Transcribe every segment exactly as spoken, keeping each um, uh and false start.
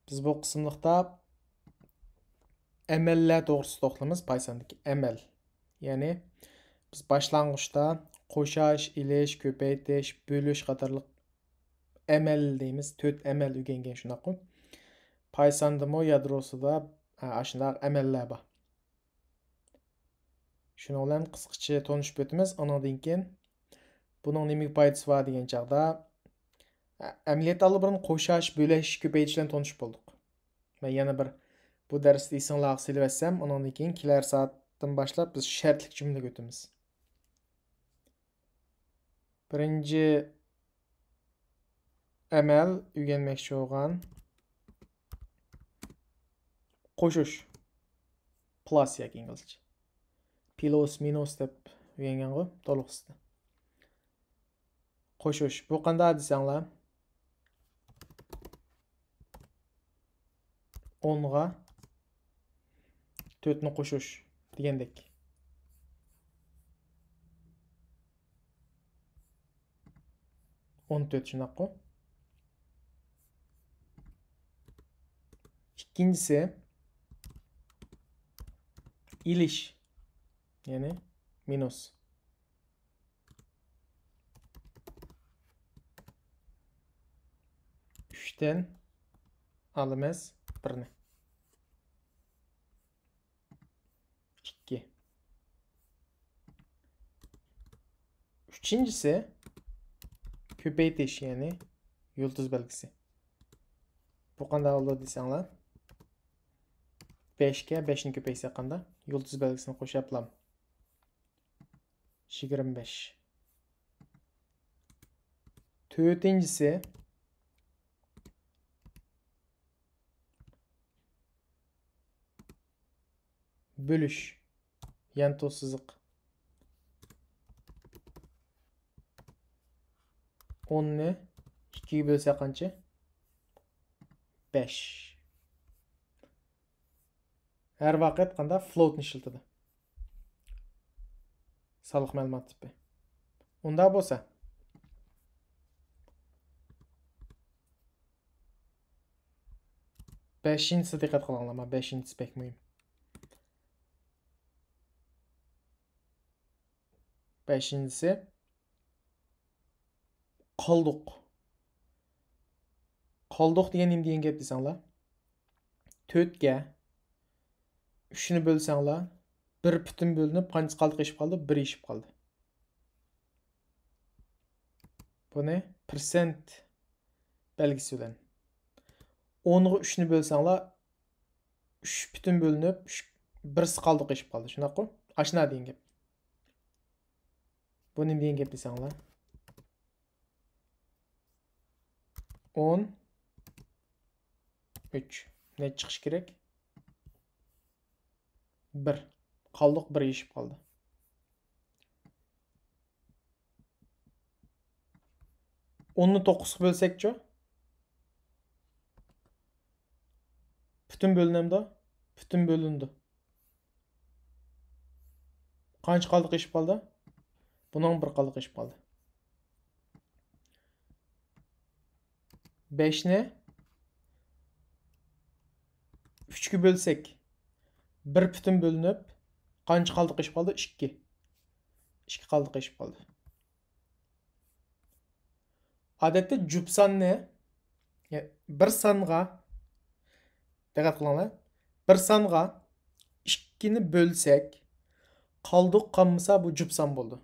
بىز بۇ قىسىملىقتا ئەمەللەر توغرىسىدا توختىلىمىز، پايساندىكى ئەمەل. يەنى بىز باشلانغۇچتا قوشاش، ئېلىش، كۆپەيتىش، بۆلۈش قاتارلىق ئەمەل دەيمىز، تۆت ئەمەل ئۆگەنگەن، شۇنداققۇ؟ پايساندىمۇ يادروسىدا، ھە، ئاشۇنداق ئەمەللەر بار. شۇنىڭ بىلەن قىسقىچە تونۇشۇپ ئۆتىمىز. ئانىڭدىن كېيىن بۇنىڭ نېمىگە پايدىسى بار دېگەن چاغدا، ئە-، ئەمەلىيەتتە ئاللىبۇرۇن قوشاش، بۆلۈش، كۆپەيتىش بىلەن تونۇشۇپ بولدۇق. مەن يەنە بىر بۇ دەرستە ئېسىڭلارغا سېلىۋەتسەم، ئۇنىڭدىن كېيىن كېلەر سائەتتىن باشلاپ بىز شەرتلىك جۈملىگە ئۆتىمىز. بىرىنچى ئەمەل ئۆگەنمەكچى بولغان قوشۇش. پلاس ياكى ئىنگلىزچە. پلۇس، مىنۇس دەپ ئۆگەنگەنغۇ تولۇقسىزدا. قوشۇش. بۇ قانداق دېسەڭلار؟ ئونغا تۆتنى قوشۇش دېگەندەك. ئون تۆت، شۇنداققۇ؟ ئىككىنچىسى، ئېلىش، يەنى مىنۇس. ئۈچتىن ئالىمىز بىرنى. ئىككى. ئۈچىنچىسى، كۆپەيتىش، يەنى يۇلتۇز بەلگىسى. بۇ قانداق بولىدۇ دېسەڭلار، بەشكە بەشنى كۆپەيتسەك قانداق؟ يۇلتۇز بەلگىسىنى قوشۇپ بولام. يىگىرمە بەش. تۆتىنچىسى، بۆلۈش. يانتۇ سىزىق. ئوننى ئىككىگە بۆلسەك قانچە؟ بەش. ھەر ۋاقىت قانداق؟ فلوتنى ئىشلىتىدۇ. سانلىق مەلۇمات تىپى. ئۇنداق بولسا، بەشىنچىسى، دىققەت قىلىڭلار، مانا بەشىنچىسى بەك مۇھىم. بەشىنچىسى، قالدۇق. قالدۇق دېگەن نېمە دېگەن گەپ دېسەڭلار، تۆتكە ئۈچنى بۆلسەڭلار، بىر پۈتۈن بۆلۈنۈپ قانچە قالدۇق ئېشىپ قالدى؟ بىر ئېشىپ قالدى. بۇنى پىرسەنت بەلگىسى بىلەن، ئونغا ئۈچنى بۆلسەڭلار، ئۈچ پۈتۈن بۆلۈنۈپ، ئۈچ، بىرسى قالدۇق ئېشىپ قالدى. شۇنداققۇ؟ ئاشۇنداق دېگەن گەپ. بۇ نېمە دېگەن گەپ دېسەڭلار، ئون ئۈچ. نەچچە چىقىشى كېرەك؟ بىر. قالدۇق، بىر ئېشىپ قالدى. ئوننى توققۇزغا بۆلسەكچۇ؟ پۈتۈن بۆلۈنەمدۇ؟ پۈتۈن بۆلۈنىدۇ. قانچە قالدۇق ئېشىپ قالدى؟ بۇنىڭ بىر قالدۇق ئېشىپ قالدى. بەشنى ئۈچكە بۆلسەك، بىر پۈتۈن بۆلۈنۈپ، قانچە قالدۇق ئېشىپ قالدى؟ ئىككى. ئىككى قالدۇق ئېشىپ قالدى. ئادەتتە جۈپ ساننى، يە-، بىر سانغا، دىققەت قىلىڭلار، بىر سانغا ئىككىنى بۆلسەك، قالدۇق قالمىسا، بۇ جۈپ سان بولىدۇ.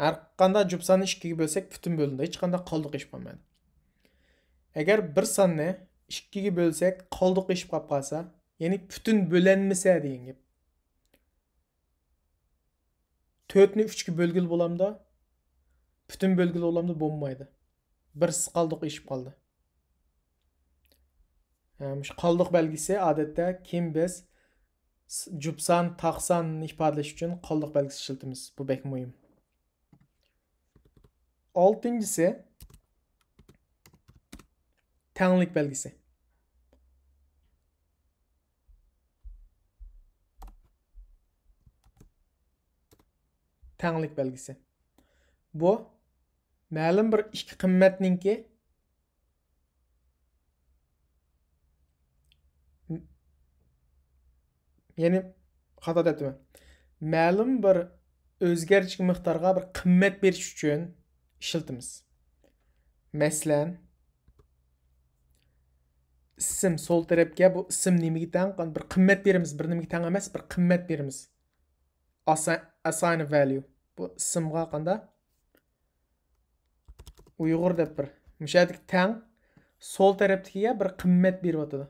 ھەر قانداق جۈپ ساننى ئىككىگە بۆلسەك، پۈتۈن بۆلۈندى، ھېچقانداق قالدۇق ئېشىپ قالمايدۇ. ئەگەر بىر ساننى ئىككىگە بۆلسەك، قالدۇق ئېشىپ قاپ قالسا، يەنى پۈتۈن بۆلەنمىسە دېگەن گەپ. تۆتنى ئۈچكە بۆلگىلى بولامدا؟ پۈتۈن بۆلگىلى بولامدا؟ بولمايدۇ. بىرسى قالدۇق ئېشىپ قالدى. ھە، مۇشۇ قالدۇق بەلگىسى ئادەتتە كىم بىز س-، جۈپ سان، تاق ساننى ئىپادىلەش ئۈچۈن قالدۇق بەلگىسى ئىشلىتىمىز. بۇ بەك مۇھىم. ئالتىنچىسى، تەڭلىك بەلگىسى. تەڭلىك بەلگىسى. بۇ مەلۇم بىر ئىككى قىممەتنىڭكى، يەنى خاتا دەپتىمەن. مەلۇم بىر ئۆزگەرچىك مىقدارغا بىر قىممەت بېرىش ئۈچۈن ئىشلىتىمىز. مەسىلەن، ئىسىم سول تەرەپكە، بۇ ئىسىم نېمىگە تەڭ؟ بىر قىممەت بېرىمىز، بىر نېمىگە تەڭ ئەمەس، بىر قىممەت بېرىمىز. Assign a value. بۇ ئىسىمغا قاندا؟ ئۇيغۇر دەپ بىر. مۇشۇ يەردىكى تەڭ سول تەرەپتىكىگە بىر قىممەت بېرىۋاتىدۇ.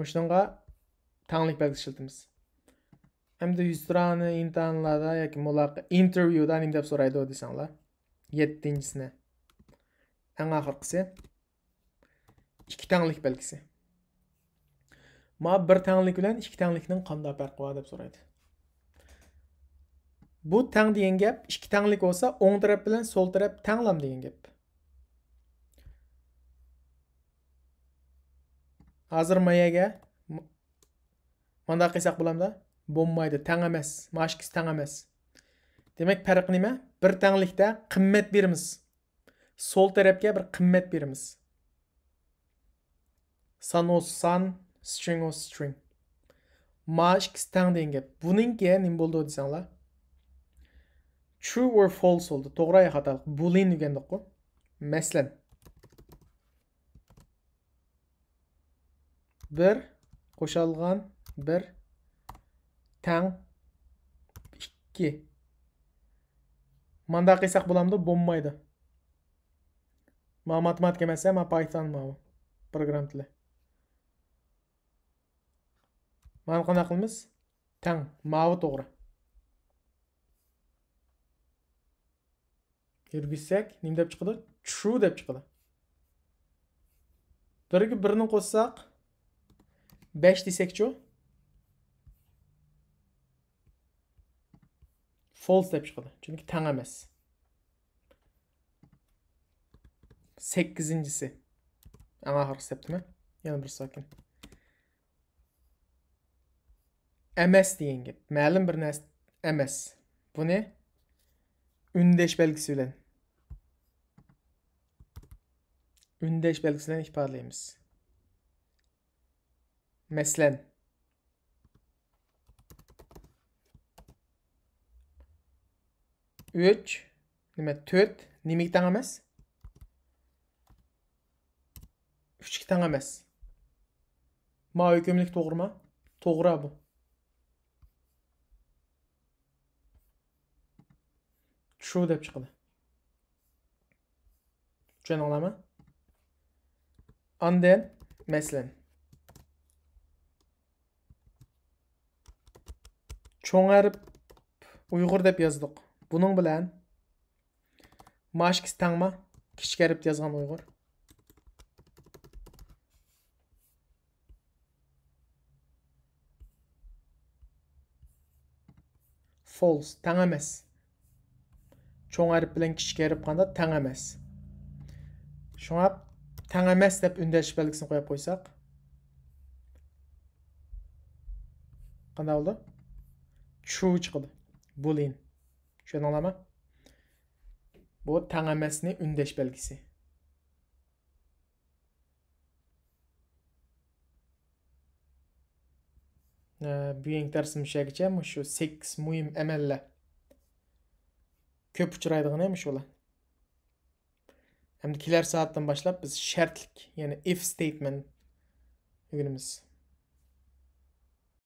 مۇشۇنىڭغا تەڭلىك بەلگىسى ئىشلىتىمىز. ئەمدى يۈزتۇرانە ئىمتىھانلاردا ياكى مۇلاقات، ئىنتېرۋيۇدا نېمە دەپ سورايدۇ دېسەڭلار، يەتتىنچىسىنى، ئەڭ ئاخىرقىسى، ئىككى تەڭلىك بەلگىسى. ما بىر تەڭلىك بىلەن ئىككى تەڭلىكنىڭ قانداق پەرقى بار دەپ سورايدۇ. بۇ تەڭ دېگەن گەپ، ئىككى تەڭلىك بولسا ئوڭ تەرەپ بىلەن سول تەرەپ تەڭلام دېگەن گەپ. ھازىر ما يەرگە م-، مانداق قىلساق بولامدا؟ بولمايدۇ، تەڭ ئەمەس. ما ئىككىسى تەڭ ئەمەس. دېمەك، پەرقى نېمە؟ بىر تەڭلىكتە قىممەت بېرىمىز. سول تەرەپكە بىر قىممەت بېرىمىز. سان بولسا سان، سترىڭ بولسا سترىڭ. ما ئىككىسى تەڭ دېگەن گەپ. بۇنىڭكى نېمە بولىدۇ دېسەڭلار؟ True or false بولىدۇ. توغرا يا خاتا. بولىن ئۆگەندۇققۇ. مەسىلەن، بىر قوشۇلغان بىر تەڭ ئىككى. مانداق قىلساق بولامدۇ؟ بولمايدۇ. ما ماتېماتىكا ئەمەس، ما پايتان، ما پروگرام تىلى. مانا قانداق قىلىمىز؟ تەڭ، ماۋۇ توغرا. يۈرگۈزسەك، نېمە دەپ چىقىدۇ؟ True دەپ چىقىدۇ. بىرگە بىرنى قوشساق، بەش دېسەكچۇ؟ False دەپ چىقىدۇ. چۈنكى تەڭ ئەمەس. سەككىزىنچىسى. ئەڭ ئاخىرقى سەپتىمەن. يەنە بىر ساكىن. ئەمەس دېگەن گەپ. مەلۇم بىر نەرسە ئەمەس. بۇنى ئۈندەش بەلگىسى بىلەن، ئۈندەش بەلگىسى بىلەن ئىپادىلەيمىز. مەسىلەن، ئۈچ، نېمە، تۆت نېمىگە تەڭ ئەمەس؟ ئۈچكە تەڭ ئەمەس. ما ھۆكۈملۈك توغرىما؟ توغرا بۇ. True دەپ چىقىدۇ. چۈشەندىڭلارمۇ؟ ئاندىن، مەسىلەن، چوڭ ھەرپ ئۇيغۇر دەپ يازدۇق. بۇنىڭ بىلەن ما ئىككىسى تەڭما؟ كىچىك ھەرپتە يازغان ئۇيغۇر. False، تەڭ ئەمەس. چوڭ ھەرپ بىلەن كىچىك ھەرپ قاندا؟ تەڭ ئەمەس. شۇڭا تەڭ ئەمەس دەپ ئۈندەش بەلگىسىنى قويۇپ قويساق، قانداق بولىدۇ؟ True چىقىدۇ. Boolean. چۈشەندىڭلارمۇ؟ بۇ تەڭ ئەمەسنى ئۈندەش بەلگىسى. ئە، بۈگۈنكى دەرسىمىز مۇشۇ يەرگىچە. مۇشۇ سەككىز مۇھىم ئەمەللەر. كۆپ ئۇچرايدىغىنى مۇشۇلار. ئەمدى كېلەر سائەتتىن باشلاپ بىز شەرتلىك، يەنى if statement ئۆگىنىمىز.